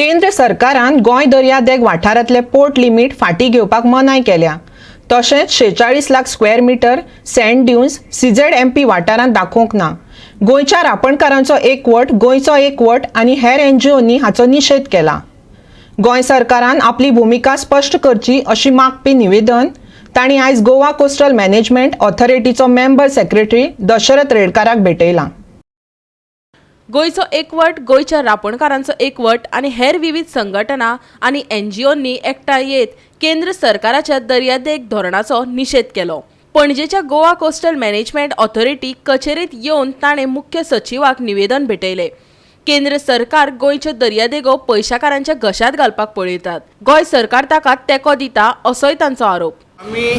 केंद्र सरकारान गोंय दर्यादेग वाठारांतले पोर्ट लिमीट फाटीं घेवपाक मनाय केल्या. तशेंच 46 lakh square meter sand dunes CZMP वाठारांत दाखोवंक ना. गोंयच्या रापणकारांचो एकवट, गोंयचो एकवट आनी हेर एनजीओंनी हाचो निशेध केला. गोंय सरकारान आपली भुमिका स्पश्ट करची अशी मागपी निवेदन तांणी आयज गोवा कोस्टल मॅनेजमेंट ऑथॉरिटीचो मेंबर सेक्रेटरी दशरथ रेडकाराक भेटयलां. गोंयचो एकवट, गोंयच्या रापणकारांचो एकवट आनी हेर विविध संघटना आनी एनजीओंनी एकठांय येत केंद्र सरकाराच्या दर्यादेग धोरणाचो निशेध केलो. पणजेच्या गोवा कोस्टल मॅनेजमेंट ऑथॉरिटी कचेरेत येवन ताणें मुख्य सचिवाक निवेदन भेटयलें. केंद्र सरकार गोंयच्यो दर्यादेगो पयशाकारांच्या घशात घालपाक पळयतात, गोंय सरकार ताका तेंको दिता असोय तांचो आरोप. आमी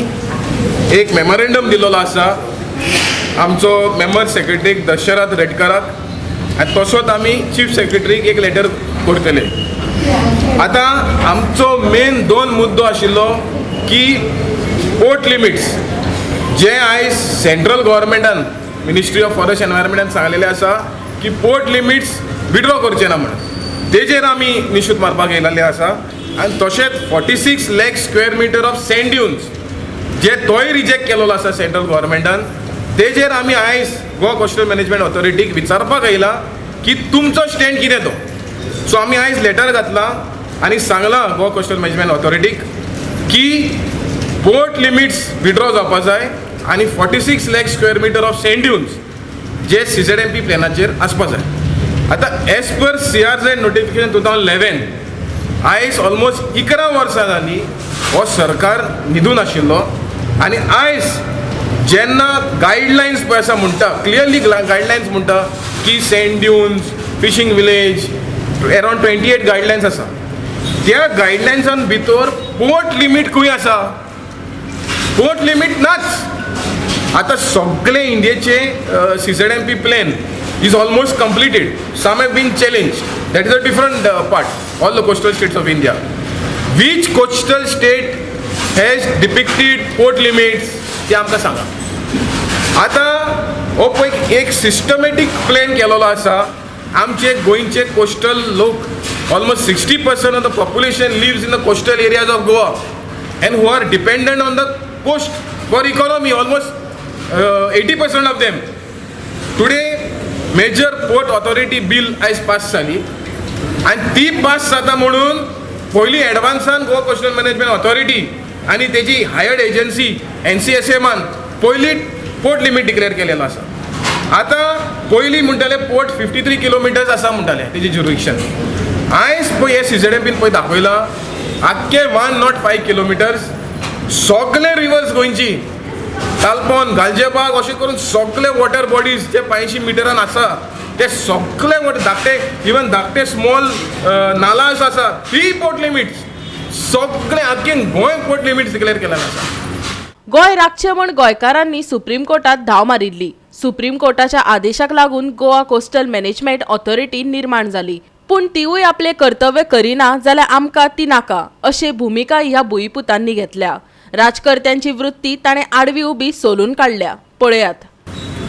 एक मेमोरेंडम दिलेलो आसा आमचो मेंबर सेक्रेटरीक दशरथ रेडकराक आनी तसोच आमी चीफ सेक्रेटरीक एक लेटर करतले. आतां आमचो मेन दोन मुद्दो आशिल्लो की पोर्ट लिमिट्स जे आयज सेंट्रल गव्हर्मेंटान, मिनिस्ट्री ऑफ फॉरेस्ट एनवायरमेंटान सांगलेलें आसा की पोर्ट लिमिट्स विड्रॉ करचे ना म्हणून, तेजेर आमी निशेध मारपाक येयलेले आसा. आनी तशेंच 46 lakh square meter of sand dunes जे तोय रिजेक्ट केलेलो आसा सेंट्रल गव्हर्मेंटान, तेजेर आमी आयज गोवा कोस्टल मॅनेजमेंट ऑथॉरिटीक विचारपाक येयला की तुमचो स्टँड कितें तो. सो आमी आयज लेटर घातला आनी सांगलां गोवा कोस्टल मॅनेजमेंट ऑथॉरिटीक की पोर्ट लिमिट्स विड्रॉ जावपा जाय आनी 46 lakh square meter of sand dunes जे सीझेडएमपी प्लॅनाचेर आसपा जाय. आतां as per CRZ notification 2011, आयज ऑलमोस्ट 11 वर्सां जालीं हो सरकार न्हिदून आशिल्लो. आनी आयज जेन्ना गायडलायन्स पळय आसा म्हणटा, क्लियरली गायडलायन्स म्हणटा की sand dunes, fishing village, around 28 guidelines आसा. त्या गायडलायन्सान भितर पोर्ट लिमीट खंय आसा? पोर्ट लिमीट नाच. आतां सगळे इंडियेचे CZMP plan is almost completed. Some have been challenged, that is a different part. All the coastal states of India, which coastal state has depicted port limits ते आमकां सांगा. आतां हो पळय एक सिस्टमॅटीक प्लॅन केलेलो आसा. आमचे गोंयचे कोस्टल लोक, almost 60% of the population lives in the coastal areas of Goa and who are dependent on the coast for economy, almost 80% of them. Today Major Port Authority Bill आयज pass जाली आनी ती pass जाता म्हणून पयलीं एडवान्सान Goa coastal management authority आनी तेजी hired agency एनसीएसएमान पयलीं पोर्ट लिमीट डिक्लेअर केलेलो आसा. आतां पयलीं म्हणटाले पोर्ट 53 किलोमिटर्स आसा म्हणटाले तेजी ज्युरिडिक्शन. आयज पळय हे सीझेडएमपीन पळय दाखयलां आख्खे 105 किलोमिटर्स, सगळे रिवर्स गोंयची, तालपोन, गालजेबाग अशें करून सगळे वॉटर बॉडीज जे 500 मिटरान आसा ते सगळे वॉटर, धाकटे, इवन धाकटे स्मॉल नालास आसा ती पोर्ट लिमिट्स, सगळे आख्खे गोंय पोर्ट लिमिट्स डिक्लेअर केलेले आसा. गोंय राखचें म्हूण गोंयकारांनी सुप्रीम कोर्टात धांव मारिल्ली. सुप्रीम कोर्टाच्या आदेशाक लागून गोवा कोस्टल मॅनेजमेंट ऑथॉरिटी निर्माण जाली, पूण तिवूय आपलें कर्तव्य करिना जाल्यार आमकां ती नाका अशी भुमिका ह्या भुंयपुतांनी घेतल्या. राजकर्त्यांची वृत्ती ताणें आडवी उबी सोलून काडल्या. पळयात.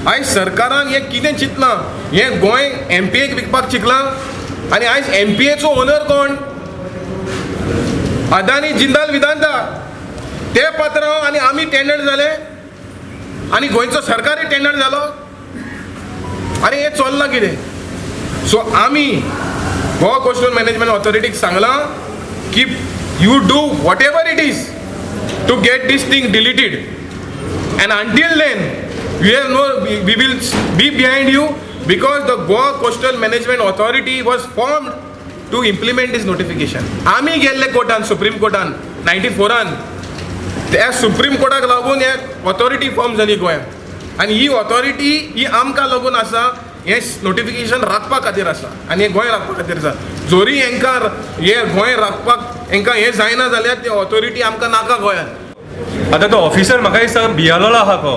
आयज सरकारान हें कितें चिंतलां? हें गोंय एमपीएक विकपाक चिंतलां. आनी आयज एमपीएचो ओनर कोण? अदानी, जिंदाल, विदांता. ते पात्रांव आनी आमी टेंडर जाले आनी गोंयचो सरकारय टेंडर जालो. आनी हें चल्लां कितें? सो आमी गोवा कोस्टल मॅनेजमेंट ऑथॉरिटीक सांगलां की you do whatever it is to get this thing deleted, and until then we have no we will be behind you, because the Goa Coastal Management Authority was formed to implement this notification. आमी गेल्ले कोर्टान, supreme कोर्टान 94आन. त्या supreme कोर्टाक लागून हे authority form जाली गोंयांत आनी ही authority ही आमकां लागून आसा. हें नोटिफिकेशन राखपा खातीर आसा आनी हें गोंय राखपा खातीर आसा. जोरी हेंकां हें गोंय राखपाक हेंकां हें जायना जाल्यार ती ऑथॉरिटी आमकां नाका गोंयांत. आतां तो ऑफिसर म्हाका दिसता भियालोलो आहा तो.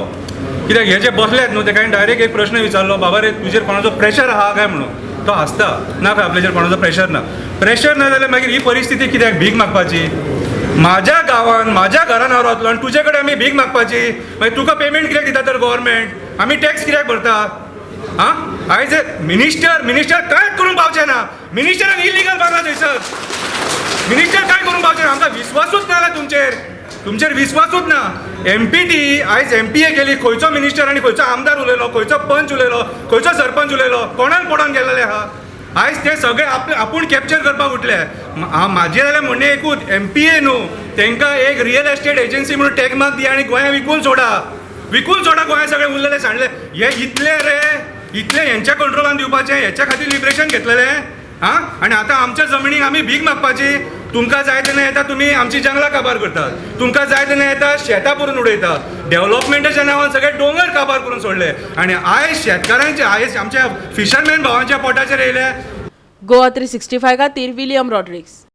कित्याक हे जे बसल्यात न्हू, तेका डायरेक्ट एक प्रश्न विचारलो, बाबा रे, तुजेर कोणाचो प्रेशर आहा काय म्हणून. तो हांसता, ना खंय, आपल्याचेर कोणाचो प्रेशर ना. प्रेशर ना जाल्यार मागीर ही परिस्थिती कित्याक भीक मागपाची? माझ्या गांवान, माझ्या घरान हांव रावतलो आनी तुजे कडेन आमी भीक मागपाची? मागीर तुका पेमेंट कित्याक दिता तर गव्हर्मेंट? आमी टॅक्स कित्याक भरता? आं, आयज मिनिस्टर, मिनिस्टर कांयच करूंक पावचे ना. मिनिस्टरान इलिगल बांदला थंयसर. मिनिस्टर काय करूंक पावचे ना? आमकां विस्वासूच ना जाल्यार तुमचेर, तुमचेर विस्वासूच ना. एमपीटी आयज एमपीए केली, खंयचो मिनिस्टर आनी खंयचो आमदार उलयलो, खंयचो पंच उलयलो, खंयचो सरपंच उलयलो? कोणाक पडोन गेलेले आहा? आयज ते सगळे आपले आपूण कॅप्चर करपाक उठले. म्हाजें जाल्यार म्हणणें एकूच, एमपीए न्हू, तांकां एक रियल एस्टेट एजन्सी म्हणून टॅग मार्क दिया आनी गोंया विकून सोडा, विकून सोडा गोंया. सगळे उरलेले सांडले हे इतले रे, इतले हेंच्या कंट्रोलान दिवपाचें. हेच्या खातीर लिबरेशन घेतलेलें हां. आनी आतां आमच्या जमनीक आमी भीक मागपाची? तुमकां जाय तेन्ना येता तुमी, आमची जंगलां काबार करतात. तुमकां जाय तेन्ना येता, शेतां पुरून उडयता. डेव्हलपमेंटाच्या नांवान सगळे दोंगर काबार करून सोडले आनी आयज शेतकारांचे, आयज आमच्या फिशरमॅन भावांच्या पोटाचेर येयले. गोवा 365 खातीर विलियम रॉड्रिग्स.